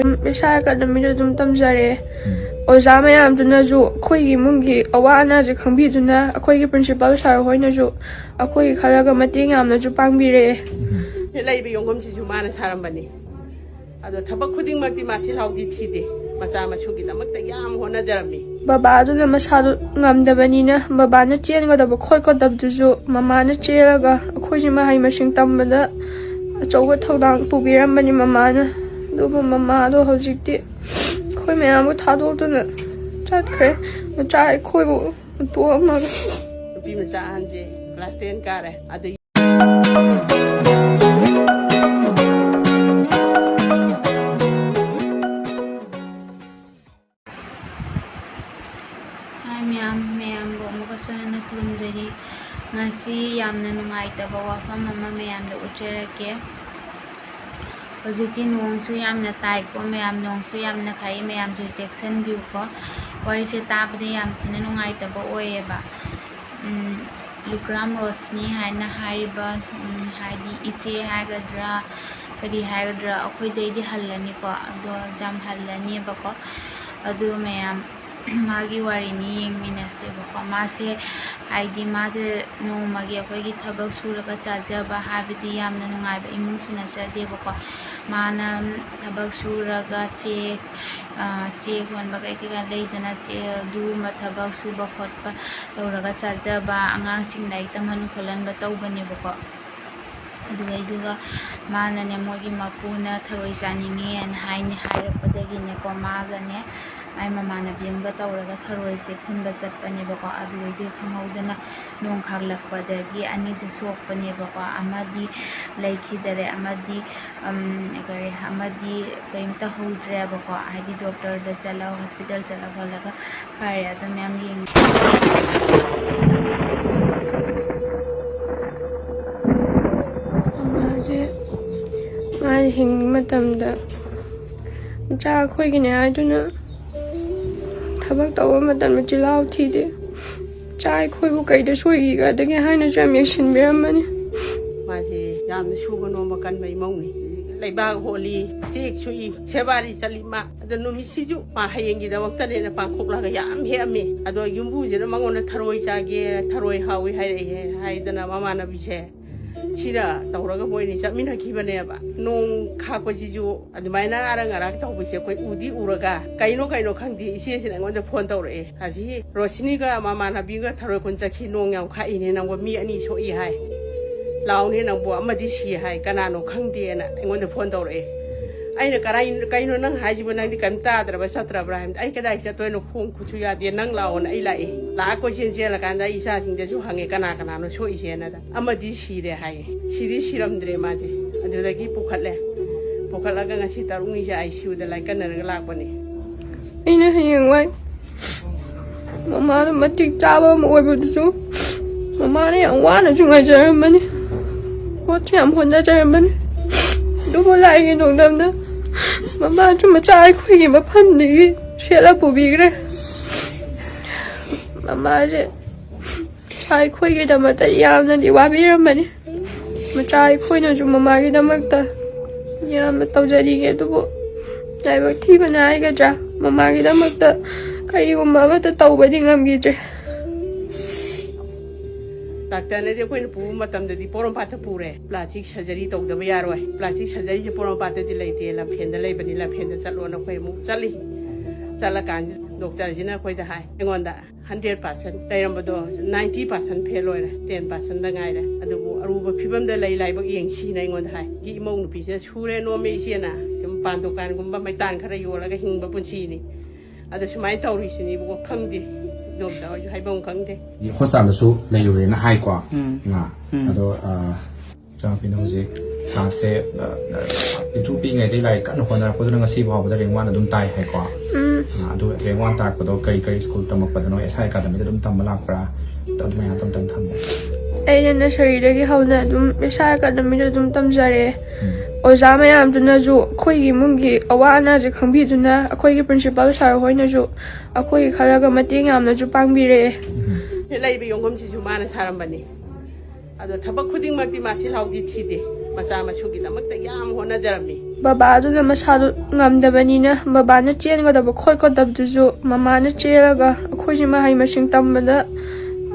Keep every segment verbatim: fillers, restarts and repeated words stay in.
ꯏꯁꯥ ꯑꯦꯀꯥꯗꯃꯤꯗ ꯑꯗꯨꯝ ꯇꯝꯖꯔꯦ꯫ ꯑꯣꯖꯥ ꯃꯌꯥꯝꯗꯨꯅꯁꯨ ꯑꯩꯈꯣꯏꯒꯤ ꯏꯃꯨꯡꯒꯤ ꯑꯋꯥ ꯑꯅꯥꯁꯦ ꯈꯪꯕꯤꯗꯨꯅ, ꯑꯩꯈꯣꯏꯒꯤ ꯄ꯭ꯔꯤꯟꯁꯤꯄꯥꯜ ꯁꯥꯔ ꯍꯣꯏꯅꯁꯨ ꯑꯩꯈꯣꯏꯒꯤ ꯈꯜꯂꯒ ꯃꯇꯦꯡ ꯌꯥꯝꯅꯁꯨ ꯄꯥꯡꯕꯤꯔꯛꯑꯦ꯫ ꯂꯩꯕ ꯌꯣꯡꯐꯝꯁꯤꯁꯨ ꯃꯥꯅ ꯁꯥꯔꯝꯕꯅꯤ꯫ ꯑꯗꯣ ꯊꯕꯛ ꯈꯨꯗꯤꯡꯃꯛꯇꯤ ꯃꯥ ꯆꯤꯜꯍꯥꯎꯗꯤ ꯊꯤꯗꯦ꯫ ꯃꯆꯥ ꯃꯁꯨꯒꯤꯗꯃꯛꯇ ꯌꯥꯝ ꯍꯣꯠꯅꯖꯔꯝꯃꯤ꯫ ꯕꯕꯥꯗꯨꯅ ꯃꯁꯥꯗꯨ ꯉꯝꯗꯕꯅꯤꯅ, ꯕꯕꯥꯅ ꯆꯦꯟꯒꯗꯕ ꯈꯣꯠꯀꯗꯕꯗꯨꯁꯨ ꯃꯃꯥꯅ ꯆꯦꯜꯂꯒ ꯑꯩꯈꯣꯏꯁꯦ ꯃꯍꯩ ꯃꯁꯤꯡ ꯇꯝꯕꯗ ꯑꯆꯧꯕ ꯊꯧꯗꯥꯡ ꯄꯨꯕꯤꯔꯝꯕꯅꯤ ꯃꯃꯥꯅ꯫ ꯑꯗꯨꯕꯨ ꯃꯃꯥꯗꯣ ꯍꯧꯖꯤꯛꯇꯤ ꯑꯩꯈꯣꯏ ꯃꯌꯥꯝꯕꯨ ꯊꯥꯗꯣꯛꯇꯨꯅ ꯆꯠꯈ꯭ꯔꯦ꯫ ꯃꯆꯥ ꯑꯩꯈꯣꯏꯕꯨ ꯇꯣꯛꯑꯝꯃꯒ꯫ ꯅꯨꯄꯤ ꯃꯆꯥ ꯑꯍꯟꯁꯦ ꯀ꯭ꯂꯥꯁ ꯇꯦꯟ ꯀꯥꯔꯦ꯫ ꯑꯗꯩ ꯍꯥꯏ ꯃꯌꯥꯝ, ꯃꯌꯥꯝꯕꯨ ꯑꯃꯨꯛꯀꯁꯨ ꯍꯟꯅ ꯈꯨꯔꯨꯝꯖꯔꯤ꯫ ꯉꯁꯤ ꯌꯥꯝꯅ ꯅꯨꯡꯉꯥꯏꯇꯕ ꯋꯥꯐꯝ ꯑꯃ ꯃꯌꯥꯝꯗ ꯎꯠꯆꯔꯛꯀꯦ꯫ ꯍꯧꯖꯤꯛꯇꯤ ꯅꯣꯡꯁꯨ ꯌꯥꯝꯅ ꯇꯥꯏꯀꯣ ꯃꯌꯥꯝ, ꯅꯣꯡꯁꯨ ꯌꯥꯝꯅ ꯈꯥꯛꯏ, ꯃꯌꯥꯝꯁꯨ ꯆꯦꯛꯁꯤꯟꯕꯤꯌꯨꯀꯣ꯫ ꯋꯥꯔꯤꯁꯦ ꯇꯥꯕꯗ ꯌꯥꯝ ꯊꯤꯅ ꯅꯨꯡꯉꯥꯏꯇꯕ ꯑꯣꯏꯌꯦꯕ꯫ ꯎꯝ, ꯂꯨꯀ꯭ꯔꯥꯝ ꯔꯣꯁꯅꯤ ꯍꯥꯏꯅ ꯍꯥꯏꯔꯤꯕ, ꯎꯝ, ꯍꯥꯏꯗꯤ ꯏꯆꯦ ꯍꯥꯏꯒꯗ꯭ꯔꯥ ꯀꯔꯤ ꯍꯥꯏꯒꯗ꯭ꯔꯥ, ꯑꯩꯈꯣꯏꯗꯩꯗꯤ ꯍꯜꯂꯅꯤꯀꯣ, ꯑꯗꯣ ꯌꯥꯝ ꯍꯜꯂꯅꯦꯕꯀꯣ꯫ ꯑꯗꯨ ꯃꯌꯥꯝ ꯃꯥꯒꯤ ꯋꯥꯔꯤꯅꯤ, ꯌꯦꯡꯃꯤꯟꯅꯁꯦꯕꯀꯣ꯫ ꯃꯥꯁꯦ ꯍꯥꯏꯗꯤ ꯃꯥꯁꯦ ꯅꯣꯡꯃꯒꯤ ꯑꯩꯈꯣꯏꯒꯤ ꯊꯕꯛ ꯁꯨꯔꯒ ꯆꯥꯖꯕ ꯍꯥꯏꯕꯗꯤ ꯌꯥꯝꯅ ꯅꯨꯡꯉꯥꯏꯕ ꯏꯃꯨꯡꯁꯨ ꯅꯠꯆꯗꯦꯕꯀꯣ꯫ ꯃꯥꯅ ꯊꯕꯛ ꯁꯨꯔꯒ ꯆꯦꯛ, ꯑ, ꯆꯦꯛ ꯍꯣꯟꯕ ꯀꯩ ꯀꯩꯀꯥ ꯂꯩꯗꯅ, ꯆꯦ-, ꯑꯗꯨꯒꯨꯝꯕ ꯊꯕꯛ ꯁꯨꯕ ꯈꯣꯠꯄ ꯇꯧꯔꯒ ꯆꯥꯖꯕ, ꯑꯉꯥꯡꯁꯤꯡ ꯂꯥꯏꯔꯤꯛ ꯇꯝꯍꯟ ꯈꯣꯠꯍꯟꯕ ꯇꯧꯕꯅꯦꯕꯀꯣ꯫ ꯑꯗꯨꯒ ꯑꯗꯨꯒ ꯃꯥꯅꯅꯦ, ꯃꯣꯏꯒꯤ ꯃꯄꯨꯅ ꯊꯔꯣꯏ ꯆꯥꯅꯤꯡꯉꯦꯅ ꯍꯥꯏꯅ ꯍꯥꯏꯔꯛꯄꯗꯒꯤꯅꯦꯀꯣ, ꯃꯥꯒꯅꯦ ꯃꯥꯏ ꯃꯃꯥꯟꯅꯕꯤ ꯑꯃꯒ ꯇꯧꯔꯒ ꯊꯔꯣꯏꯁꯦ ꯈꯨꯟꯕ ꯆꯠꯄꯅꯦꯕꯀꯣ꯫ ꯑꯗꯨꯗꯩꯗꯨ ꯈꯪꯍꯧꯗꯅ ꯅꯣꯡ ꯈꯥꯛꯂꯛꯄꯗꯒꯤ ꯑꯅꯤꯁꯦ ꯁꯣꯛꯄꯅꯦꯕꯀꯣ꯫ ꯑꯃꯗꯤ ꯂꯩꯈꯤꯗꯔꯦ, ꯑꯃꯗꯤ, ꯎꯝ, ꯀꯔꯤ, ꯑꯃꯗꯤ ꯀꯔꯤꯝꯇ ꯍꯧꯗ꯭ꯔꯦꯕꯀꯣ꯫ ꯍꯥꯏꯗꯤ ꯗꯣꯛꯇꯔꯗ ꯆꯠꯂꯒ, ꯍꯣꯁꯄꯤꯇꯥꯜ ꯆꯠꯂ ꯈꯣꯠꯂꯒ ꯐꯔꯦ꯫ ꯑꯗꯣ ꯃꯌꯥꯝ ꯌꯦꯡꯉꯤ꯫ ꯃꯥꯁꯦ, ꯃꯥꯁꯦ ꯍꯤꯡꯕ ꯃꯇꯝꯗ ꯃꯆꯥ ꯑꯩꯈꯣꯏꯒꯤꯅꯦ ꯍꯥꯏꯗꯨꯅ ꯊꯕꯛ ꯇꯧꯕ ꯃꯇꯝꯗ ꯆꯤꯜꯍꯥꯎ ꯊꯤꯗꯦ꯫ ꯃꯆꯥ ꯑꯩꯈꯣꯏꯕꯨ ꯀꯩꯗ ꯁꯣꯏꯈꯤꯒꯗꯒꯦ ꯍꯥꯏꯅꯁꯨ ꯌꯥꯝ ꯌꯦꯡꯁꯤꯟꯕꯤꯔꯝꯕꯅꯤ꯫ ꯃꯥꯁꯦ ꯌꯥꯝꯅ ꯁꯨꯕ ꯅꯣꯝꯕ ꯀꯟꯕ ꯏꯃꯧꯅꯤ꯫ ꯂꯩꯕꯥꯛ ꯍꯣꯜꯂꯤ, ꯆꯦꯛ ꯁꯨꯏ, ꯁꯦꯕꯥꯔꯤ ꯆꯠꯂꯤ ꯃꯥ꯫ ꯑꯗꯣ ꯅꯨꯃꯤꯠꯁꯤꯁꯨ ꯃꯥ ꯍꯌꯦꯡꯒꯤꯗꯃꯛꯇꯅꯦꯅ ꯄꯥꯡꯊꯣꯛꯂꯒ ꯌꯥꯝ ꯍꯦꯛꯑꯝꯃꯤ꯫ ꯑꯗꯣ ꯌꯨꯝꯕꯨꯁꯤꯅ ꯃꯉꯣꯟꯗ ꯊꯔꯣꯏ ꯆꯥꯒꯦ, ꯊꯔꯣꯏ ꯍꯥꯎꯏ ꯍꯥꯏꯔꯛꯑꯦ ꯍꯥꯏꯗꯅ ꯃꯃꯥꯟꯅꯕꯤꯁꯦ ꯁꯤꯗ ꯇꯧꯔꯒ ꯃꯣꯏꯅꯤ ꯆꯠꯃꯤꯟꯅꯈꯤꯕꯅꯦꯕ꯫ ꯅꯣꯡ ꯈꯥꯛꯄꯁꯤꯁꯨ ꯑꯗꯨꯃꯥꯏꯅ ꯑꯔꯪ ꯑꯔꯥꯛ ꯇꯧꯕꯁꯦ ꯑꯩꯈꯣꯏ ꯎꯗꯤ ꯎꯔꯒ ꯀꯩꯅꯣ ꯀꯩꯅꯣ ꯈꯪꯗꯦ꯫ ꯏꯆꯦꯁꯤꯅ ꯑꯩꯉꯣꯟꯗ ꯐꯣꯟ ꯇꯧꯔꯛꯑꯦ꯫ ꯑꯁꯤ ꯔꯣꯁꯤꯅꯤꯒ ꯃꯃꯥꯟꯅꯕꯤꯒ ꯊꯔꯣꯏ ꯈꯨꯟ ꯆꯠꯈꯤ, ꯅꯣꯡ ꯌꯥꯝ ꯈꯥꯛꯏꯅꯦ ꯅꯪꯕꯨ, ꯃꯤ ꯑꯅꯤ ꯁꯣꯛꯏ ꯍꯥꯏ, ꯂꯥꯎꯅꯦ ꯅꯪꯕꯨ, ꯑꯃꯗꯤ ꯁꯤ ꯍꯥꯏ, ꯀꯅꯥꯅꯣ ꯈꯪꯗꯦꯅ ꯑꯩꯉꯣꯟꯗ ꯐꯣꯟ ꯇꯧꯔꯛꯑꯦ꯫ ꯑꯩꯅ ꯀꯔꯥꯏ, ꯀꯩꯅꯣ ꯅꯪ ꯍꯥꯏꯁꯤꯕꯨ, ꯅꯪꯗꯤ ꯀꯔꯤꯝ ꯇꯥꯗ꯭ꯔꯕ ꯆꯠꯇ꯭ꯔꯕ꯭ꯔꯥ ꯍꯥꯏꯕꯗ, ꯑꯩ ꯀꯗꯥꯏ ꯆꯠꯇꯣꯏꯅꯣ, ꯈꯣꯡ ꯈꯨꯠꯁꯨ ꯌꯥꯗꯦ, ꯅꯪ ꯂꯥꯛꯑꯣꯅ ꯑꯩ ꯂꯥꯛꯑꯦ꯫ ꯂꯥꯛꯑ ꯀꯣꯏꯆꯦꯟ ꯆꯦꯜꯂꯀꯥꯟꯗ ꯑꯩ ꯏꯆꯥꯁꯤꯡꯗꯁꯨ ꯍꯪꯉꯦ ꯀꯅꯥ ꯀꯅꯥꯅꯣ ꯁꯣꯛꯏꯁꯦꯅ꯫ ꯑꯃꯗꯤ ꯁꯤꯔꯦ ꯍꯥꯏꯌꯦ꯫ ꯁꯤꯗꯤ ꯁꯤꯔꯝꯗ꯭ꯔꯦ ꯃꯥꯁꯦ꯫ ꯑꯗꯨꯗꯒꯤ ꯄꯨꯈꯠꯂꯦ꯫ ꯄꯨꯈꯠꯂꯒ ꯉꯁꯤ ꯇꯔꯨꯛꯅꯤꯁꯦ ꯑꯥꯏ ꯁꯤ ꯌꯨꯗ ꯂꯥꯏꯀꯠꯅꯔꯒ ꯂꯥꯛꯄꯅꯦ꯫ ꯑꯩꯅ ꯍꯌꯦꯡꯋꯥꯏ ꯃꯃꯥꯗꯣ ꯃꯇꯤꯛ ꯆꯥꯕ ꯑꯃ ꯑꯣꯏꯕꯗꯨꯁꯨ ꯃꯃꯥꯅ ꯌꯥꯝ ꯋꯥꯅꯁꯨ ꯉꯥꯏꯖꯔꯝꯕꯅꯤ, ꯍꯣꯠꯁꯨ ꯌꯥꯝ ꯍꯣꯠꯅꯖꯔꯝꯕꯅꯤ꯫ ꯑꯗꯨꯕꯨ ꯂꯥꯏꯒꯤ ꯅꯣꯡꯗꯝꯗ ꯃꯃꯥꯁꯨ ꯃꯆꯥ ꯑꯩꯈꯣꯏꯒꯤ ꯃꯐꯝꯗꯒꯤ ꯁꯦꯠꯂ ꯄꯨꯕꯤꯈ꯭ꯔꯦ꯫ ꯃꯃꯥꯁꯦ ꯑꯩꯈꯣꯏꯒꯤꯗꯃꯛꯇ ꯌꯥꯝꯅꯗꯤ ꯋꯥꯕꯤꯔꯝꯕꯅꯤ꯫ ꯃꯆꯥ ꯑꯩꯈꯣꯏꯅꯁꯨ ꯃꯃꯥꯒꯤꯗꯃꯛꯇ ꯌꯥꯝꯅ ꯇꯧꯖꯔꯤꯒꯦ, ꯑꯗꯨꯕꯨ ꯂꯥꯏꯕꯛ ꯊꯤꯕꯅ ꯍꯥꯏꯒꯗ꯭ꯔꯥ, ꯃꯃꯥꯒꯤꯗꯃꯛꯇ ꯀꯔꯤꯒꯨꯝꯕ ꯑꯃꯠꯇ ꯇꯧꯕꯗꯤ ꯉꯝꯈꯤꯗ꯭ꯔꯦ꯫ ꯗꯥꯛꯇꯔꯅꯗꯤ ꯑꯩꯈꯣꯏꯅ ꯄꯨꯕ ꯃꯇꯝꯗꯗꯤ ꯄꯣꯔꯣꯝꯄꯥꯠꯇ ꯄꯨꯔꯦ꯫ ꯄ꯭ꯂꯥꯁꯇꯤꯛ ꯁꯔꯖꯔꯤ ꯇꯧꯗꯕ ꯌꯥꯔꯣꯏ꯫ ꯄ꯭ꯂꯥꯁꯇꯤꯛ ꯁꯔꯖꯔꯤꯁꯦ ꯄꯣꯔꯣꯝꯄꯥꯠꯇꯗꯤ ꯂꯩꯇꯦ, ꯂꯝꯐꯦꯟꯗ ꯂꯩꯕꯅꯤ, ꯂꯝꯐꯦꯟꯗ ꯆꯠꯂꯣꯅ ꯑꯩꯈꯣꯏ ꯑꯃꯨꯛ ꯆꯠꯂꯤ꯫ ꯆꯠꯂꯀꯥꯟꯁꯤꯗ ꯗꯣꯛꯇꯔꯁꯤꯅ ꯑꯩꯈꯣꯏꯗ ꯍꯥꯏ, ꯑꯩꯉꯣꯟꯗ ꯍꯟꯗ꯭ꯔꯦꯠ ꯄꯥꯔꯁꯦꯟ ꯂꯩꯔꯝꯕꯗꯣ ꯅꯥꯏꯟꯇꯤ ꯄꯥꯔꯁꯦꯟ ꯐꯦꯜ ꯑꯣꯏꯔꯦ, ꯇꯦꯟ ꯄꯥꯔꯁꯦꯟꯗ ꯉꯥꯏꯔꯦ꯫ ꯑꯗꯨꯕꯨ ꯑꯔꯨꯕ ꯐꯤꯕꯝꯗ ꯂꯩ, ꯂꯥꯏꯕꯛ ꯌꯦꯡꯁꯤꯅ ꯑꯩꯉꯣꯟꯗ ꯍꯥꯏ꯫ ꯑꯩꯒꯤ ꯏꯃꯧ ꯅꯨꯄꯤꯁꯤꯅ ꯁꯨꯔꯦ ꯅꯣꯝꯃꯦ ꯏꯆꯦꯅ, ꯁꯨꯝ ꯄꯥꯟ ꯗꯨꯀꯥꯟꯒꯨꯝꯕ ꯃꯩꯇꯥꯟ ꯈꯔ ꯌꯣꯜꯂꯒ ꯍꯤꯡꯕ ꯄꯨꯟꯁꯤꯅꯤ꯫ ꯑꯗꯣ ꯁꯨꯃꯥꯏꯅ ꯇꯧꯔꯤꯁꯤꯅꯤꯕꯀꯣ, ꯈꯪꯗꯦ꯫ ꯏꯗꯣꯝꯆꯥ ꯍꯣꯏꯁꯨ ꯍꯥꯏꯐꯝ ꯈꯪꯗꯦ꯫ ꯍꯣꯁꯄꯤꯇꯥꯜꯗꯁꯨ ꯂꯩꯔꯨꯔꯦꯅ ꯍꯥꯏꯀꯣ꯫ ꯎꯝ꯫ ꯉꯥ꯫ ꯎꯝ꯫ ꯑꯗꯣ, ꯑ, ꯏꯆꯥꯅꯨꯄꯤꯅ ꯍꯧꯖꯤꯛ ꯀ꯭ꯂꯥꯁꯁꯦ, ꯑ, ꯑ, ꯄꯤꯛꯇ꯭ꯔꯨ ꯄꯤꯛꯏꯉꯩꯗꯒꯤ ꯂꯥꯏꯔꯤꯛ ꯀꯟꯅ ꯍꯣꯠꯅꯔꯛꯄꯗꯨꯅ ꯉꯁꯤ ꯐꯥꯎꯕꯗ ꯔꯦꯡ ꯋꯥꯟ ꯑꯗꯨꯝ ꯇꯥꯏ ꯍꯥꯏꯀꯣ꯫ ꯎꯝ꯫ ꯑ, ꯑꯗꯨ ꯔꯦꯡ ꯋꯥꯟ ꯇꯥꯔꯛꯄꯗꯣ ꯀꯔꯤ ꯀꯔꯤ ꯁ꯭ꯀꯨꯜ ꯇꯝꯃꯛꯄꯗꯅꯣ? ꯑꯦꯁ ꯑꯥꯏ ꯑꯦꯀꯥꯗꯃꯤꯗ ꯑꯗꯨꯝ ꯇꯝꯕ ꯂꯥꯛꯄ꯭ꯔꯥ? ꯑꯗꯨ ꯃꯌꯥꯝ ꯇꯝ ꯇꯝ ꯊꯝꯃꯦ꯫ ꯑꯩꯅ ꯅꯁꯔꯤꯗꯒꯤ ꯍꯧꯅ ꯑꯗꯨꯝ ꯑꯦꯁ ꯑꯥꯏ ꯑꯦꯀꯥꯗꯃꯤꯗ ꯑꯗꯨꯝ ꯇꯝꯖꯔꯦ꯫ ꯎꯝ꯫ ꯑꯣꯖꯥ ꯃꯌꯥꯝꯗꯨꯅꯁꯨ ꯑꯩꯈꯣꯏꯒꯤ ꯏꯃꯨꯡꯒꯤ ꯑꯋꯥ ꯑꯅꯥꯁꯦ ꯈꯪꯕꯤꯗꯨꯅ, ꯑꯩꯈꯣꯏꯒꯤ ꯄ꯭ꯔꯤꯟꯁꯤꯄꯥꯜ ꯁꯥꯔ ꯍꯣꯏꯅꯁꯨ ꯑꯩꯈꯣꯏꯒꯤ ꯈꯜꯂꯒ ꯃꯇꯦꯡ ꯌꯥꯝꯅꯁꯨ ꯄꯥꯡꯕꯤꯔꯛꯑꯦ꯫ ꯎꯝ꯫ ꯂꯩꯕ ꯌꯣꯡꯐꯝꯁꯤꯁꯨ ꯃꯥꯅ ꯁꯥꯔꯝꯕꯅꯤ꯫ ꯑꯗꯣ ꯊꯕꯛ ꯈꯨꯗꯤꯡꯃꯛꯇꯤ ꯃꯥꯁꯤ ꯂꯥꯎꯗꯤ ꯊꯤꯗꯦ꯫ ꯃꯆꯥ ꯃꯁꯨꯒꯤꯗꯃꯛꯇ ꯌꯥꯝ ꯍꯣꯠꯅꯖꯔꯝꯃꯤ꯫ ꯕꯕꯥꯗꯨꯅ ꯃꯁꯥꯗꯨ ꯉꯝꯗꯕꯅꯤꯅ, ꯕꯕꯥꯅ ꯆꯦꯟꯒꯗꯕ ꯈꯣꯠꯀꯗꯕꯗꯨꯁꯨ ꯃꯃꯥꯅ ꯆꯦꯜꯂꯒ ꯑꯩꯈꯣꯏꯁꯤ ꯃꯍꯩ ꯃꯁꯤꯡ ꯇꯝꯕꯗ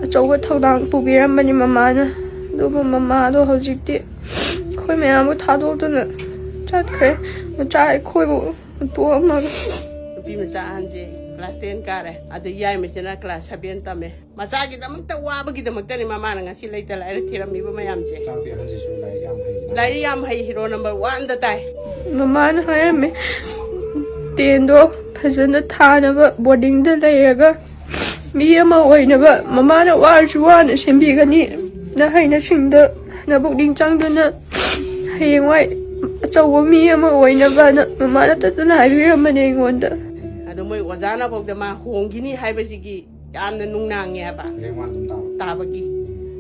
ꯑꯆꯧꯕ ꯊꯧꯗꯥꯡ ꯄꯨꯕꯤꯔꯝꯕꯅꯤ ꯃꯃꯥꯅ꯫ ꯑꯗꯨꯕꯨ ꯃꯃꯥꯗꯣ ꯍꯧꯖꯤꯛꯇꯤ ꯑꯩꯈꯣꯏ ꯃꯌꯥꯝꯕꯨ ꯊꯥꯗꯣꯛꯇꯨꯅ ꯆꯠꯈ꯭ꯔꯦ꯫ ꯃꯆꯥ ꯑꯩꯈꯣꯏꯕꯨ ꯇꯣꯛꯑꯝꯃꯒ꯫ ꯅꯨꯄꯤ ꯃꯆꯥ ꯑꯍꯟꯁꯦ ꯀ꯭ꯂꯥꯁ ꯇꯦꯟ ꯀꯥꯔꯦ, ꯑꯗ ꯌꯥꯏꯃꯁꯤꯅ ꯀ꯭ꯂꯥꯁ ꯁꯚꯦꯟ ꯇꯝꯃꯦ꯫ ꯃꯆꯥꯒꯤꯗꯃꯛꯇ ꯋꯥꯕꯒꯤꯗꯃꯛꯇꯅꯤ ꯃꯃꯥꯅ ꯉꯁꯤ ꯂꯩꯇ ꯂꯥꯏꯔ ꯊꯤꯔꯝꯃꯤꯕ ꯃꯌꯥꯝꯁꯦ꯫ ꯏꯆꯥꯅꯨꯄꯤ ꯑꯍꯟꯁꯤꯁꯨ ꯂꯥꯏꯔꯤꯛ ꯌꯥꯝ ꯍꯩ꯫ ꯂꯥꯏꯔꯤꯛ ꯌꯥꯝ ꯍꯩ, ꯍꯤꯔꯣ ꯅꯝꯕꯔ ꯋꯥꯟꯗ ꯇꯥꯏ꯫ ꯃꯃꯥꯅ ꯍꯥꯏꯔꯝꯃꯦ, ꯇꯦꯟꯗꯣ ꯐꯖꯅ ꯊꯥꯅꯕ, ꯕꯣꯔꯗꯤꯡꯗ ꯂꯩꯔꯒ ꯃꯤ ꯑꯃ ꯑꯣꯏꯅꯕ ꯃꯃꯥꯅ ꯋꯥꯔꯁꯨ ꯋꯥꯅ ꯁꯦꯝꯕꯤꯒꯅꯤ, ꯅꯍꯩꯅꯁꯤꯡꯗ ꯅꯕꯨꯛꯅꯤꯡ ꯆꯪꯗꯨꯅ ꯍꯌꯦꯡꯋꯥꯏ ꯑꯆꯧꯕ ꯃꯤ ꯑꯃ ꯑꯣꯏꯅꯕꯅ ꯃꯃꯥꯅ ꯇꯠꯇꯅ ꯍꯥꯏꯕꯤꯔꯝꯕꯅꯦ ꯑꯩꯉꯣꯟꯗ꯫ ꯑꯗꯣ ꯃꯣꯏ ꯑꯣꯖꯥꯅꯐꯥꯎꯗ ꯃꯥ ꯍꯣꯡꯈꯤꯅꯤ ꯍꯥꯏꯕꯁꯤꯒꯤ ꯌꯥꯝꯅ ꯅꯨꯡꯅꯥꯡꯉꯦ ꯍꯥꯏꯕ꯫ ꯔꯦꯡ ꯋꯥꯟ ꯑꯗꯨꯝ ꯇꯥꯕ꯫ ꯇꯥꯕꯒꯤ꯫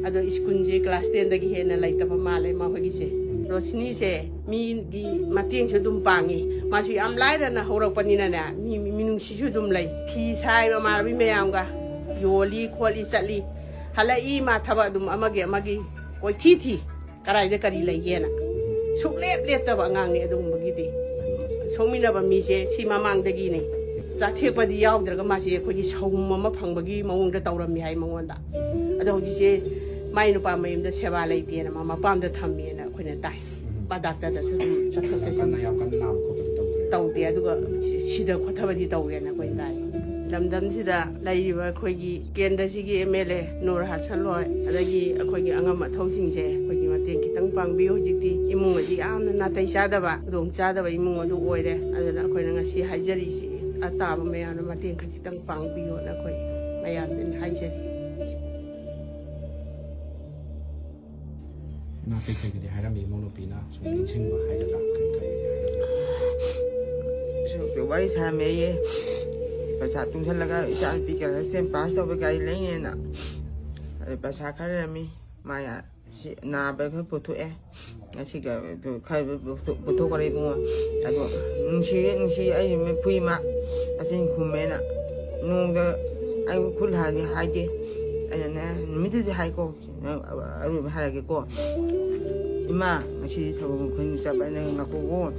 ꯑꯗꯣ ꯁ꯭ꯀꯨꯜꯁꯦ ꯀ꯭ꯂꯥꯁ ꯇꯦꯟꯗꯒꯤ ꯍꯦꯟꯅ ꯂꯩꯇꯕ ꯃꯥꯜꯂꯦ ꯃꯈꯣꯏꯒꯤꯁꯦ꯫ ꯔꯣꯁꯤꯅꯤꯁꯦ ꯃꯤꯒꯤ ꯃꯇꯦꯡꯁꯨ ꯑꯗꯨꯝ ꯄꯥꯡꯉꯤ꯫ ꯃꯥꯁꯨ ꯌꯥꯝ ꯂꯥꯏꯔꯅ ꯍꯧꯔꯛꯄꯅꯤꯅꯅꯦ, ꯃꯤ ꯃꯤꯅꯨꯡꯁꯤꯁꯨ ꯑꯗꯨꯝ ꯂꯩ꯫ ꯐꯤ ꯁꯥꯏ ꯃꯃꯥꯟꯅꯕꯤ ꯃꯌꯥꯝꯒ ꯌꯣꯜꯂꯤ ꯈꯣꯠꯂꯤ ꯆꯠꯂꯤ꯫ ꯍꯜꯂꯛꯏ ꯃꯥ ꯊꯕꯛ ꯑꯗꯨꯝ ꯑꯃꯒꯤ ꯑꯃꯒꯤ ꯀꯣꯏꯊꯤ ꯊꯤ꯫ ꯀꯔꯥꯏꯗ ꯀꯔꯤ ꯂꯩꯒꯦꯅ꯫ ꯁꯨꯛꯂꯦꯞ ꯂꯦꯞꯇꯕ ꯑꯉꯥꯡꯅꯤ ꯑꯗꯨꯒꯨꯝꯕꯒꯤꯗꯤ꯫ ꯁꯣꯛꯃꯤꯟꯅꯕ ꯃꯤꯁꯦ ꯁꯤ ꯃꯃꯥꯡꯗꯒꯤꯅꯤ꯫ ꯆꯥꯛꯊꯦꯛꯄꯗꯤ ꯌꯥꯎꯗ꯭ꯔꯒ ꯃꯥꯁꯦ ꯑꯩꯈꯣꯏꯒꯤ ꯁꯍꯨꯝ ꯑꯃ ꯐꯪꯕꯒꯤ ꯃꯑꯣꯡꯗ ꯇꯧꯔꯝꯃꯤ ꯍꯥꯏ ꯃꯉꯣꯟꯗ꯫ ꯑꯗꯣ ꯍꯧꯖꯤꯛꯁꯦ ꯃꯥꯏ ꯅꯨꯄꯥ ꯃꯌꯨꯝꯗ ꯁꯦꯕꯥ ꯂꯩꯇꯦꯅ ꯃꯥ ꯃꯄꯥꯝꯗ ꯊꯝꯃꯦꯅ ꯑꯩꯈꯣꯏꯅ ꯇꯥꯏ꯫ ꯃꯥ ꯗꯥꯛꯇꯔꯗꯁꯨ ꯑꯗꯨꯝ ꯆꯠꯊꯣꯛ ꯆꯠꯁꯤꯟ ꯀꯟꯅ ꯌꯥꯝ ꯀꯟꯅ ꯅꯥꯕ ꯈꯣꯠꯄꯗꯤ ꯇꯧꯗ꯭ꯔꯦ꯫ ꯇꯧꯗꯦ꯫ ꯑꯗꯨꯒ ꯁꯤ-, ꯁꯤꯗ ꯈꯣꯠꯊꯕꯗꯤ ꯇꯧꯋꯦꯅ ꯑꯩꯈꯣꯏꯅ ꯇꯥꯏ꯫ ꯂꯝꯗꯝꯁꯤꯗ ꯂꯩꯔꯤꯕ ꯑꯩꯈꯣꯏꯒꯤ ꯀꯦꯟꯗ꯭ꯔꯁꯤꯒꯤ M L A Nur Hasan ꯍꯣꯏ, ꯑꯗꯒꯤ ꯑꯩꯈꯣꯏꯒꯤ ꯑꯉꯝ ꯑꯊꯧꯁꯤꯡꯁꯦ ꯑꯩꯈꯣꯏꯒꯤ ꯃꯇꯦꯡ ꯈꯤꯇꯪ ꯄꯥꯡꯕꯤꯌꯨ꯫ ꯍꯧꯖꯤꯛꯇꯤ ꯏꯃꯨꯡ ꯑꯁꯤ ꯌꯥꯝꯅ ꯅꯥꯇꯩ ꯆꯥꯗꯕ, ꯈꯨꯗꯣꯡ ꯆꯥꯗꯕ ꯏꯃꯨꯡ ꯑꯗꯨ ꯑꯣꯏꯔꯦ꯫ ꯑꯗꯨꯅ ꯑꯩꯈꯣꯏꯅ ꯉꯁꯤ ꯍꯥꯏꯖꯔꯤꯁꯤ ꯑꯇꯥꯕ ꯃꯌꯥꯝꯅ ꯃꯇꯦꯡ ꯈꯖꯤꯛꯇꯪ ꯄꯥꯡꯕꯤꯌꯣꯅ ꯑꯩꯈꯣꯏ ꯃꯌꯥꯝꯗ ꯍꯥꯏꯖꯔꯤ꯫ ꯏꯃꯥ ꯀꯩꯀꯩꯒꯗꯤ ꯍꯥꯏꯔꯝꯃꯤ? ꯏꯃꯧ ꯅꯨꯄꯤꯅ ꯁꯨꯝ ꯅꯤꯡꯁꯤꯡꯕ ꯍꯥꯏꯒꯗ꯭ꯔꯥ, ꯀꯩ ꯀꯩ ꯍꯥꯏꯔꯝꯃꯤ? ꯁꯨꯝ ꯋꯥꯔꯤ ꯁꯥꯔꯝꯃꯦꯌꯦ꯫ ꯄꯩꯁꯥ ꯇꯨꯡꯁꯤꯜꯂꯒ ꯏꯆꯥ ꯅꯨꯄꯤ ꯀꯩꯅꯣ ꯇꯦꯟ ꯄꯥꯁ ꯇꯧꯕ ꯒꯥꯔꯤ ꯂꯩꯅꯦꯅ꯫ ꯑꯗꯩ ꯄꯩꯁꯥ ꯈꯔ ꯂꯩꯔꯝꯃꯤ꯫ ꯃꯥ ꯌꯥ-, ꯁꯤ ꯅꯥꯕ ꯈꯔ ꯄꯨꯊꯣꯛꯑꯦ꯫ ꯉꯁꯤꯒ ꯑꯗꯨ ꯈꯔ ꯄꯨꯊꯣꯛ-, ꯄꯨꯊꯣꯛꯈ꯭ꯔꯦ ꯏꯕꯨꯡꯉꯣ꯫ ꯑꯗꯣ ꯅꯨꯡꯁꯤꯌꯦ, ꯅꯨꯡꯁꯤꯌꯦ꯫ ꯑꯩ ꯅꯨꯃꯤꯠ ꯐꯨꯏ ꯃꯥ꯫ ꯑꯁꯤ ꯈꯨꯝꯃꯦꯅ꯫ ꯅꯣꯡꯗ ꯑꯩ ꯈꯨꯠ ꯍꯥꯏꯗꯤ ꯍꯥꯏꯗꯦ꯫ ꯑꯩꯅꯅꯦ, ꯅꯨꯃꯤꯠꯇꯨꯗꯤ ꯍꯥꯏꯀꯣ꯫ ꯑꯔꯣꯏꯕ ꯍꯥꯏꯔꯒꯦꯀꯣ꯫ "ꯏꯃꯥ, ꯉꯁꯤꯗꯤ ꯊꯕꯛ ꯃꯐꯝ ꯆꯠꯄ, ꯅꯪ ꯉꯥꯛꯈꯣꯀꯣ,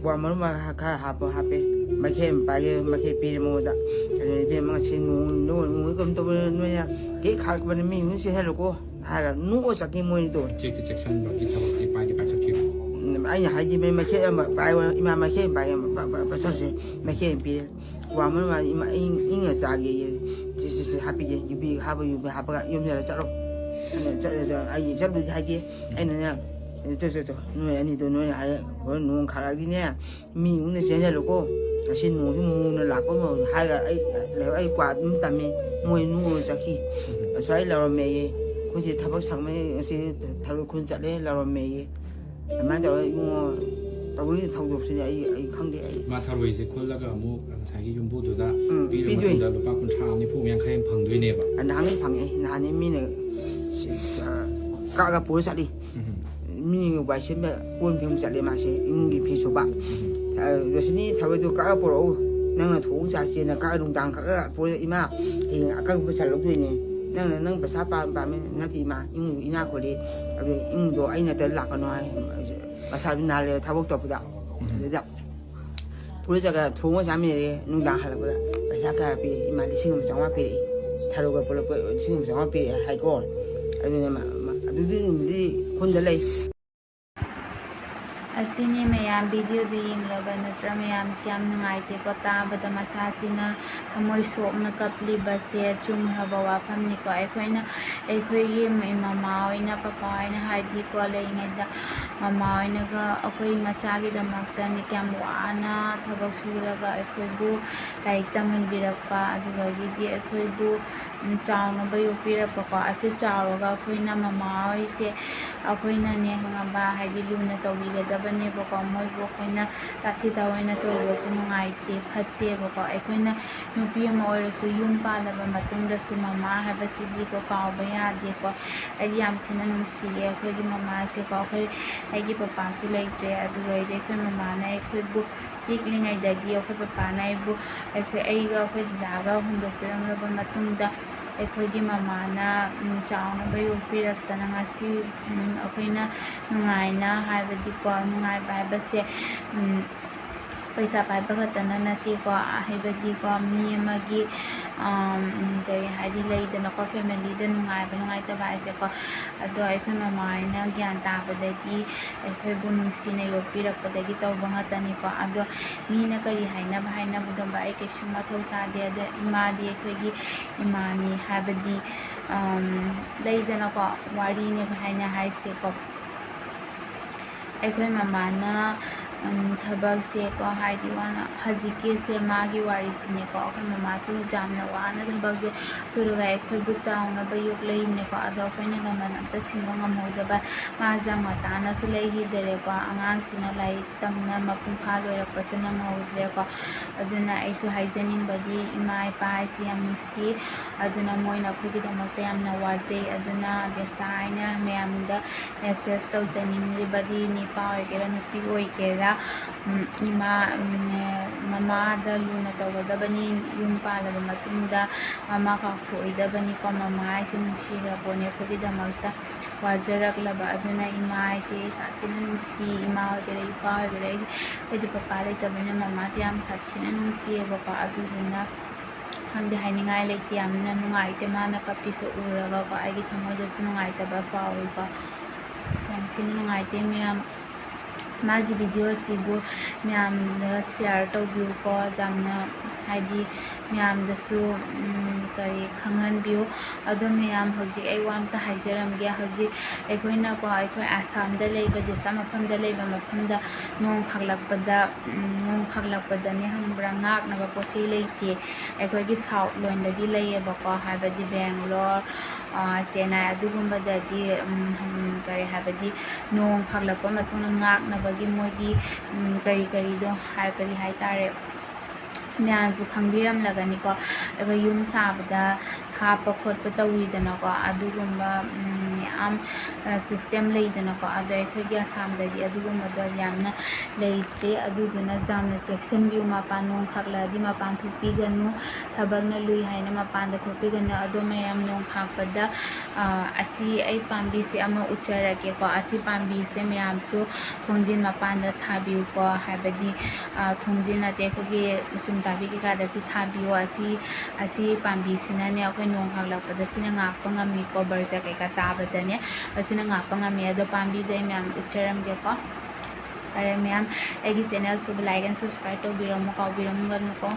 ꯀ꯭ꯋꯥ ꯃꯔꯨꯝ ꯈꯔ ꯍꯥꯞꯄꯣ", ꯍꯥꯞꯄꯦ꯫ ꯃꯩꯈꯦꯠ ꯑꯃ ꯄꯥꯏꯒꯦ, ꯃꯩꯈꯦꯠ ꯄꯤꯔꯦ ꯃꯉꯣꯟꯗ꯫ ꯑꯗꯨꯅ, "ꯏꯕꯦꯝꯃ, ꯉꯁꯤ ꯅꯣꯡ, ꯅꯣꯡ, ꯅꯣꯡ ꯀꯩꯅꯣ ꯇꯧꯕ, ꯅꯣꯏꯅ ꯍꯦꯛ ꯈꯥꯔꯛꯄꯗ ꯃꯤ ꯌꯨꯝ ꯆꯦꯟꯍꯜꯂꯨꯀꯣ" ꯍꯥꯏꯔꯒ ꯅꯣꯛꯑ ꯆꯠꯈꯤ ꯃꯣꯏꯗꯣ꯫ ꯆꯦꯛꯇꯤ ꯆꯦꯛꯁꯤꯟꯕꯒꯤ ꯊꯕꯛꯇꯤ ꯄꯥꯏꯗꯤ ꯄꯥꯏꯈꯠꯈꯤꯕ꯫ ꯎꯝ, ꯑꯩꯅ ꯍꯥꯏꯗꯤ, "ꯃꯩ ꯃꯩꯈꯦꯠ ꯑꯃ ꯄꯥꯏꯌꯣ, ꯏꯃꯥ, ꯃꯩꯈꯦꯠ ꯑꯃ ꯄꯥꯏꯒꯦ, ꯄ-, ꯄ-, ꯄ-, ꯆꯠꯁꯦ", ꯃꯩꯈꯦꯠ ꯑꯃ ꯄꯤꯔꯦ꯫ ꯀ꯭ꯋꯥ ꯃꯔꯨꯝ ꯍꯥꯏꯗꯤ, "ꯏꯃꯥ, ꯏꯪ-, ꯏꯪꯅ ꯆꯥꯒꯦꯌꯦ"꯫ "ꯁꯤ, ꯁꯤ, ꯁꯤ ꯍꯥꯞꯄꯤꯒꯦ, ꯌꯨꯕꯤ ꯍꯥꯞꯄ, ꯌꯨꯕꯤ ꯍꯥꯞꯄꯒ ꯌꯨꯝꯁꯤꯗ ꯆꯠꯂꯣ"꯫ ꯑꯩꯅ ꯆꯠꯂ-, ꯆꯠ-, ꯑꯩ ꯆꯠꯂꯨꯗꯤ ꯍꯥꯏꯗꯦ꯫ ꯑꯩꯅꯅꯦ, "ꯇꯨ, ꯇꯨ, ꯇꯨ, ꯅꯣꯏ ꯑꯅꯤꯗꯣ ꯅꯣꯏꯅ ꯍꯥꯏ, ꯍꯣꯔꯦꯟ ꯅꯣꯡ ꯈꯥꯔꯛꯑꯗꯤꯅꯦ, ꯃꯤ ꯏꯃꯨꯡꯗ ꯆꯦꯟꯁꯤꯜꯂꯨꯀꯣ, ꯉꯁꯤ ꯅꯣꯡꯁꯤ ꯃꯨꯅ ꯂꯥꯛꯄ ꯑꯃ" ꯍꯥꯏꯔꯒ ꯑꯩ ꯂꯩꯍꯧ-, ꯑꯩ ꯀ꯭ꯋꯥ ꯑꯗꯨꯝ ꯇꯝꯃꯤ꯫ ꯃꯣꯏ ꯅꯣꯛꯑꯒ ꯆꯠꯈꯤ꯫ "ꯑꯁ꯭ꯋꯥꯏ ꯂꯥꯎꯔꯝꯃꯦꯌꯦ, ꯑꯩꯈꯣꯏꯁꯦ ꯊꯕꯛ ꯁꯪꯕꯅꯤ, ꯉꯁꯤ ꯊꯔꯣꯏ ꯈꯨꯟ ꯆꯠꯂꯦ, ꯂꯥꯎꯔꯝꯃꯦꯌꯦ"꯫ ꯑꯗꯨꯃꯥꯏꯅ ꯇꯧꯔꯒ ꯏꯕꯨꯡꯉꯣ ꯇꯧꯔꯤ ꯊꯧꯗꯣꯛꯁꯤꯗꯤ ꯑꯩ, ꯑꯩ ꯈꯪꯗꯦ꯫ ꯑꯩ ꯃꯥ ꯊꯔꯣꯏꯁꯦ ꯈꯨꯜꯂꯒ ꯑꯃꯨꯛ ꯉꯁꯥꯏꯒꯤ ꯌꯨꯝꯕꯨꯗꯨꯗ ꯎꯝ, ꯄꯤꯔ ꯄꯤꯗꯣꯏꯅꯤ꯫ ꯃꯇꯨꯡꯗ ꯂꯨꯄꯥ ꯀꯨꯟꯊ꯭ꯔꯥ, ꯅꯤꯐꯨ, ꯌꯥꯡꯈꯩ ꯑꯃ ꯐꯪꯗꯣꯏꯅꯦꯕ꯫ ꯅꯍꯥꯟꯒꯩ ꯐꯪꯉꯦ꯫ ꯅꯍꯥꯟꯅꯤ ꯃꯤꯅ, ꯑ, ꯀꯛꯑꯒ ꯄꯨꯔ ꯆꯠꯂꯤ꯫ ꯎꯝ꯫ ꯃꯤ ꯋꯥꯏ ꯁꯤꯠꯄ, ꯀꯣꯟ ꯐꯦꯡꯕ ꯆꯠꯂꯦ ꯃꯥꯁꯦ, ꯏꯃꯨꯡꯒꯤ ꯐꯤ ꯁꯨꯕ꯫ ꯎꯝ꯫ ꯑ, "ꯔꯣꯁꯤꯅꯤ, ꯊꯔꯣꯏꯗꯣ ꯀꯛꯑ ꯄꯨꯔꯛꯎ, ꯅꯪꯅ ꯊꯣꯡ ꯆꯥꯁꯦꯅ" ꯀꯛꯑ ꯅꯨꯡꯗꯥꯡ ꯀꯛꯑꯒ ꯄꯨꯔꯛꯑꯦ꯫ "ꯏꯃꯥ, ꯍꯌꯦꯡ ꯑꯀꯪꯕ ꯆꯥ ꯂꯧꯗꯣꯏꯅꯦ, ꯅꯪꯅ ꯅꯪ ꯄꯩꯁꯥ ꯄꯥꯝ-, ꯄꯥꯝꯃꯦ?" "ꯅꯠꯇꯦ ꯏꯃꯥ, ꯏꯃꯨꯡ ꯏꯅꯥꯛ ꯈꯨꯜꯂꯤ, ꯑꯗꯨ ꯏꯃꯨꯡꯗꯣ ꯑꯩ ꯅꯠꯇ ꯂꯥꯛꯀꯅꯣ" ꯍꯥꯏ꯫ ꯃꯁꯥꯁꯨ ꯅꯥꯜꯂꯦ ꯊꯕꯛ ꯇꯧꯕꯗ꯫ ꯎꯝ꯫ ꯑꯗꯨꯗ ꯄꯨꯔ ꯆꯠꯂꯒ ꯊꯣꯡꯉ ꯆꯥꯃꯤꯟꯅꯔꯦ꯫ ꯅꯨꯡꯗꯥꯡ ꯍꯜꯂꯛꯄꯗ ꯄꯩꯁꯥ ꯀꯌꯥ ꯄꯤꯔꯛꯏ? ꯏꯃꯥ, ꯂꯤꯁꯤꯡ ꯑꯃ ꯆꯥꯝꯃꯉꯥ ꯄꯤꯔꯛꯏ꯫ ꯊꯔꯣꯒ ꯄꯨꯂꯞ ꯂꯤꯁꯤꯡ ꯑꯃ ꯆꯥꯝꯃꯉꯥ ꯄꯤꯔꯛꯑꯦ ꯍꯥꯏꯀꯣ꯫ ꯑꯗꯨꯅ ꯃ-, ꯃ-, ꯑꯗꯨꯗꯤ ꯅꯨꯃꯤꯠꯇꯤ ꯈꯨꯟꯗ ꯂꯩ꯫ ꯑꯁꯤꯅꯤ ꯃꯌꯥꯝ, ꯚꯤꯗꯤꯑꯣꯗꯨ ꯌꯦꯡꯂꯕ ꯅꯠꯇ꯭ꯔꯥ ꯃꯌꯥꯝ? ꯀꯌꯥꯝ ꯅꯨꯡꯉꯥꯏꯇꯦꯀꯣ ꯇꯥꯕꯗ, ꯃꯆꯥꯁꯤꯅ ꯊꯃꯣꯏ ꯁꯣꯛꯅ ꯀꯞꯂꯤꯕꯁꯦ꯫ ꯆꯨꯝꯈ꯭ꯔꯕ ꯋꯥꯐꯝꯅꯤꯀꯣ꯫ ꯑꯩꯈꯣꯏꯅ, ꯑꯩꯈꯣꯏꯒꯤ ꯃꯃꯥ ꯍꯣꯏꯅ, ꯄꯄꯥ ꯍꯣꯏꯅ ꯍꯥꯏꯗꯤꯀꯣ, ꯂꯩꯔꯤꯉꯩꯗ ꯃꯃꯥ ꯍꯣꯏꯅꯒ ꯑꯩꯈꯣꯏ ꯃꯆꯥꯒꯤꯗꯃꯛꯇꯅꯦ ꯀꯌꯥꯝ ꯋꯥꯅ ꯊꯕꯛ ꯁꯨꯔꯒ ꯑꯩꯈꯣꯏꯕꯨ ꯂꯥꯏꯔꯤꯛ ꯇꯝꯍꯟꯕꯤꯔꯛꯄ, ꯑꯗꯨꯗꯒꯤꯗꯤ ꯑꯩꯈꯣꯏꯕꯨ, ꯎꯝ, ꯆꯥꯎꯅꯕ ꯌꯣꯛꯄꯤꯔꯛꯄꯀꯣ꯫ ꯑꯁꯤ ꯆꯥꯎꯔꯒ ꯑꯩꯈꯣꯏꯅ ꯃꯃꯥ ꯍꯣꯏꯁꯦ ꯑꯩꯈꯣꯏꯅꯅꯦ, ꯈꯪꯉꯕ, ꯍꯥꯏꯗꯤ ꯂꯨꯅ ꯇꯧꯕꯤꯒꯗꯕꯅꯦꯕꯀꯣ꯫ ꯃꯣꯏꯕꯨ ꯑꯩꯈꯣꯏꯅ ꯇꯥꯊꯤ ꯇꯥꯑꯣꯏꯅ ꯇꯧꯕꯁꯦ ꯅꯨꯡꯉꯥꯏꯇꯦ, ꯐꯠꯇꯦꯕꯀꯣ꯫ ꯑꯩꯈꯣꯏꯅ ꯅꯨꯄꯤ ꯑꯃ ꯑꯣꯏꯔꯁꯨ ꯌꯨꯝ ꯄꯥꯜꯂꯕ ꯃꯇꯨꯡꯗꯁꯨ ꯃꯃꯥ ꯍꯥꯏꯕꯁꯤꯗꯤꯀꯣ ꯀꯥꯎꯕ ꯌꯥꯗꯦꯀꯣ꯫ ꯑꯩꯗꯤ ꯌꯥꯝ ꯊꯤꯅ ꯅꯨꯡꯁꯤꯌꯦ ꯑꯩꯈꯣꯏꯒꯤ ꯃꯃꯥꯁꯦꯀꯣ꯫ ꯑꯩꯈꯣꯏ, ꯑꯩꯒꯤ ꯄꯄꯥꯁꯨ ꯂꯩꯇ꯭ꯔꯦ, ꯑꯗꯨꯒ ꯑꯩꯗꯤ ꯑꯩꯈꯣꯏ ꯃꯃꯥꯅ ꯑꯩꯈꯣꯏꯕꯨ ꯄꯤꯛꯂꯤꯉꯩꯗꯒꯤ ꯑꯩꯈꯣꯏ ꯄꯄꯥꯅ ꯑꯩꯕꯨ, ꯑꯩꯈꯣꯏ, ꯑꯩꯒ ꯑꯩꯈꯣꯏ ꯗꯗꯥꯒ ꯍꯨꯟꯗꯣꯛꯄꯤꯔꯝꯂꯕ ꯃꯇꯨꯡꯗ ꯑꯩꯈꯣꯏꯒꯤ ꯃꯃꯥꯅ, ꯎꯝ, ꯆꯥꯎꯅꯕ ꯌꯣꯛꯄꯤꯔꯛꯇꯅ ꯉꯁꯤ, ꯎꯝ, ꯑꯩꯈꯣꯏꯅ ꯅꯨꯡꯉꯥꯏꯅ, ꯍꯥꯏꯕꯗꯤꯀꯣ, ꯅꯨꯡꯉꯥꯏꯕ ꯍꯥꯏꯕꯁꯦ, ꯎꯝ, ꯄꯩꯁꯥ ꯄꯥꯏꯕ ꯈꯛꯇꯅ ꯅꯠꯇꯦꯀꯣ, ꯍꯥꯏꯕꯗꯤꯀꯣ, ꯃꯤ ꯑꯃꯒꯤ, ꯎꯝ, ꯀꯔꯤ ꯍꯥꯏꯗꯤ, ꯂꯩꯗꯅꯀꯣ, family ꯗ ꯅꯨꯡꯉꯥꯏꯕ ꯅꯨꯡꯉꯥꯏꯇꯕ ꯍꯥꯏꯁꯦꯀꯣ꯫ ꯑꯗꯣ ꯑꯩꯈꯣꯏ ꯃꯃꯥ ꯍꯣꯏꯅ ꯒ꯭ꯌꯥꯟ ꯇꯥꯕꯗꯒꯤ, ꯑꯩꯈꯣꯏꯕꯨ ꯅꯨꯡꯁꯤꯅ ꯌꯣꯛꯄꯤꯔꯛꯄꯗꯒꯤ ꯇꯧꯕ ꯉꯥꯛꯇꯅꯤꯀꯣ꯫ ꯑꯗꯣ ꯃꯤꯅ ꯀꯔꯤ ꯍꯥꯏꯅꯕ ꯍꯥꯏꯅꯕꯗꯣ ꯑꯩ ꯀꯩꯁꯨ ꯃꯊꯧ ꯇꯥꯗꯦ꯫ ꯑꯗꯣ ꯏꯃꯥꯗꯤ ꯑꯩꯈꯣꯏꯒꯤ ꯏꯃꯥꯅꯤ, ꯍꯥꯏꯕꯗꯤ, ꯎꯝ, ꯂꯩꯗꯅꯀꯣ, ꯋꯥꯔꯤꯅꯦꯕ ꯍꯥꯏꯅ ꯍꯥꯏꯁꯦꯀꯣ꯫ ꯑꯩꯈꯣꯏ ꯃꯃꯥꯅ, ꯎꯝ, ꯊꯕꯛꯁꯦꯀꯣ, ꯍꯥꯏꯗꯤ ꯋꯥꯅ, ꯍꯧꯖꯤꯛꯀꯤꯁꯦ ꯃꯥꯒꯤ ꯋꯥꯔꯤꯁꯤꯅꯦꯀꯣ꯫ ꯑꯩꯈꯣꯏ ꯃꯃꯥꯁꯨ ꯌꯥꯝꯅ ꯋꯥꯅ ꯊꯕꯛꯁꯦ ꯁꯨꯔꯒ ꯑꯩꯈꯣꯏꯕꯨ ꯆꯥꯎꯅꯕ ꯌꯣꯛꯂꯛꯏꯕꯅꯦꯀꯣ꯫ ꯑꯗꯣ ꯑꯩꯈꯣꯏꯅ ꯃꯃꯜ ꯑꯝꯇ ꯁꯤꯡꯕ ꯉꯝꯍꯧꯗꯕ, ꯃꯥꯁꯦ ꯌꯥꯝ ꯉꯟꯇꯥꯅꯁꯨ ꯂꯩꯈꯤꯗꯔꯦꯀꯣ꯫ ꯑꯉꯥꯡꯁꯤꯅ ꯂꯥꯏꯔꯤꯛ ꯇꯝꯅ ꯃꯄꯨꯡ ꯐꯥ ꯂꯣꯏꯔꯛꯄꯁꯨ ꯅꯪꯍꯧꯗ꯭ꯔꯦꯀꯣ꯫ ꯑꯗꯨꯅ ꯑꯩꯁꯨ ꯍꯥꯏꯖꯅꯤꯡꯕꯗꯤ, ꯏꯃꯥ ꯏꯄꯥ ꯍꯥꯏꯁꯤ ꯌꯥꯝ ꯅꯨꯡꯁꯤ꯫ ꯑꯗꯨꯅ ꯃꯣꯏꯅ ꯑꯩꯈꯣꯏꯒꯤꯗꯃꯛꯇ ꯌꯥꯝꯅ ꯋꯥꯖꯩ꯫ ꯑꯗꯨꯅ ꯗꯦꯁꯥ ꯑꯩꯅ ꯃꯌꯥꯝꯗ message ꯇꯧꯖꯅꯤꯡꯂꯤꯕꯗꯤ, ꯅꯨꯄꯥ ꯑꯣꯏꯒꯦꯔꯥ ꯅꯨꯄꯤ ꯑꯣꯏꯒꯦꯔꯥ, ꯎꯝ, ꯏꯃꯥ, ꯎꯝ, ꯃꯃꯥꯗ ꯂꯨꯅ ꯇꯧꯒꯗꯕꯅꯤ꯫ ꯌꯨꯝ ꯄꯥꯜꯂꯕ ꯃꯇꯨꯡꯗ ꯃꯃꯥ ꯀꯥꯎꯊꯣꯛꯑꯣꯏꯗꯕꯅꯤꯀꯣ꯫ ꯃꯃꯥ ꯍꯥꯏꯁꯤ ꯅꯨꯡꯁꯤꯔꯕꯅꯦ ꯑꯩꯈꯣꯏꯒꯤꯗꯃꯛꯇ ꯋꯥꯖꯔꯛꯂꯕ꯫ ꯑꯗꯨꯅ ꯏꯃꯥ ꯍꯥꯏꯁꯦ ꯁꯥꯊꯤꯅ ꯅꯨꯡꯁꯤ꯫ ꯏꯃꯥ ꯑꯣꯏꯒꯦꯔꯥ, ꯏꯄꯥ ꯑꯣꯏꯒꯦꯔꯥ, ꯑꯩꯗꯤ ꯄꯄꯥ ꯂꯩꯇꯕꯅꯤꯅ ꯃꯃꯥꯁꯦ ꯌꯥꯝ ꯁꯥꯊꯤꯅ ꯅꯨꯡꯁꯤꯌꯦꯕꯀꯣ꯫ ꯑꯗꯨꯗꯨꯅ ꯈꯪꯗꯦ, ꯍꯥꯏꯅꯤꯡꯉꯥꯏ ꯂꯩꯇꯦ, ꯌꯥꯝꯅ ꯅꯨꯡꯉꯥꯏꯇꯦ꯫ ꯃꯥꯅ ꯀꯞꯄꯤꯁꯦ ꯎꯔꯒꯀꯣ, ꯑꯩꯒꯤ ꯊꯃꯣꯏꯗꯁꯨ ꯅꯨꯡꯉꯥꯏꯇꯕ ꯐꯥꯎꯋꯤꯀꯣ꯫ ꯌꯥꯝ ꯊꯤꯅ ꯅꯨꯡꯉꯥꯏꯇꯦ ꯃꯌꯥꯝ꯫ ꯃꯥꯒꯤ video ꯑꯁꯤꯕꯨ ꯃꯌꯥꯝꯗ share ꯇꯧꯕꯤꯌꯨꯀꯣ꯫ ꯌꯥꯝꯅ, ꯍꯥꯏꯗꯤ, ꯃꯌꯥꯝꯗꯁꯨ, ꯎꯝ, ꯀꯔꯤ, ꯈꯪꯍꯟꯕꯤꯌꯨ꯫ ꯑꯗꯣ ꯃꯌꯥꯝ, ꯍꯧꯖꯤꯛ ꯑꯩ ꯋꯥ ꯑꯝꯇ ꯍꯥꯏꯖꯔꯝꯒꯦ꯫ ꯍꯧꯖꯤꯛ ꯑꯩꯈꯣꯏꯅꯀꯣ, ꯑꯩꯈꯣꯏ ꯑꯁꯥꯝꯗ ꯂꯩꯕ, ꯗꯦꯁꯥ ꯃꯐꯝꯗ ꯂꯩꯕ ꯃꯐꯝꯗ ꯅꯣꯡ ꯐꯥꯛꯂꯛꯄꯗ, ꯎꯝ, ꯅꯣꯡ ꯐꯥꯛꯂꯛꯄꯗꯅꯦ, ꯈꯪꯕ꯭ꯔꯥ, ꯉꯥꯛꯅꯕ ꯄꯣꯠ ꯆꯩ ꯂꯩꯇꯦ꯫ ꯑꯩꯈꯣꯏꯒꯤ south ꯂꯣꯝꯗꯗꯤ ꯂꯩꯌꯦꯕꯀꯣ, ꯍꯥꯏꯕꯗꯤ ꯕꯦꯡꯒ꯭ꯂꯣꯔ, ꯑ, ꯆꯦꯟꯅꯥꯏ ꯑꯗꯨꯒꯨꯝꯕꯗꯗꯤ, ꯎꯝ, ꯎꯝ, ꯀꯔꯤ, ꯍꯥꯏꯕꯗꯤ ꯅꯣꯡ ꯐꯥꯛꯂꯛꯄ ꯃꯇꯨꯡꯗ ꯉꯥꯛꯅꯕꯒꯤ ꯃꯣꯏꯒꯤ, ꯎꯝ, ꯀꯔꯤ ꯀꯔꯤꯗꯣ ꯍꯥꯏ-, ꯀꯔꯤ ꯍꯥꯏꯇꯥꯔꯦ, ꯃꯌꯥꯝꯁꯨ ꯈꯪꯕꯤꯔꯝꯂꯒꯅꯤꯀꯣ꯫ ꯑꯩꯈꯣꯏ ꯌꯨꯝ ꯁꯥꯕꯗ ꯍꯥꯞꯄ ꯈꯣꯠꯄ ꯇꯧꯋꯤꯗꯅꯀꯣ, ꯑꯗꯨꯒꯨꯝꯕ, ꯎꯝ, ꯌꯥꯝ, ꯑ, system ꯂꯩꯗꯅꯀꯣ, ꯑꯗꯣ ꯑꯩꯈꯣꯏꯒꯤ ꯑꯁꯥꯝꯗꯗꯤ ꯑꯗꯨꯒꯨꯝꯕꯗꯣ ꯌꯥꯝꯅ ꯂꯩꯇꯦ꯫ ꯑꯗꯨꯗꯨꯅ ꯌꯥꯝꯅ ꯆꯦꯛꯁꯤꯟꯕꯤꯌꯨ, ꯃꯄꯥꯟ ꯅꯣꯡ ꯈꯥꯛꯂꯛꯑꯗꯤ ꯃꯄꯥꯟ ꯊꯣꯛꯄꯤꯒꯅꯨ, ꯊꯕꯛꯅ ꯂꯨꯏ ꯍꯥꯏꯅ ꯃꯄꯥꯟꯗ ꯊꯣꯛꯄꯤꯒꯅꯨ꯫ ꯑꯗꯣ ꯃꯌꯥꯝ ꯅꯣꯡ ꯈꯥꯛꯄꯗ, ꯑ, ꯑꯁꯤ ꯑꯩ ꯄꯥꯝꯕꯤꯁꯦ ꯑꯃ ꯎꯠꯆꯔꯛꯀꯦꯀꯣ꯫ ꯑꯁꯤ ꯄꯥꯝꯕꯤꯁꯦ ꯃꯌꯥꯝꯁꯨ ꯊꯣꯡꯖꯤꯟ ꯃꯄꯥꯟꯗ ꯊꯥꯕꯤꯌꯨꯀꯣ, ꯍꯥꯏꯕꯗꯤ, ꯑ, ꯊꯣꯡꯖꯤꯟ ꯅꯠꯇꯦ, ꯑꯩꯈꯣꯏꯒꯤ ꯎꯆꯨꯝ ꯇꯥꯕꯤ ꯀꯩꯀꯥꯗ ꯁꯤ ꯊꯥꯕꯤꯌꯣ꯫ ꯑꯁꯤ, ꯑꯁꯤ ꯄꯥꯝꯕꯤꯁꯤꯅꯅꯦ ꯑꯩꯈꯣꯏ ꯅꯣꯡ ꯈꯥꯛꯂꯛꯄꯗ ꯁꯤꯅ ꯉꯥꯛꯄ ꯉꯝꯃꯤꯀꯣ, ꯕꯔꯖ ꯀꯩꯀꯥ ꯇꯥꯕꯗꯅꯦ ꯑꯁꯤꯅ ꯉꯥꯛꯄ ꯉꯝꯃꯤ꯫ ꯑꯗꯣ ꯄꯥꯝꯕꯤꯗꯣ ꯑꯩ ꯃꯌꯥꯝ ꯎꯠꯆꯔꯝꯒꯦꯀꯣ꯫ ꯐꯔꯦ ꯃꯌꯥꯝ, ꯑꯩꯒꯤ channelꯁꯤꯕꯨ like and subscribe ꯇꯧꯕꯤꯔꯝꯃꯨ, ꯀꯥꯎꯕꯤꯔꯝꯒꯅꯨꯀꯣ꯫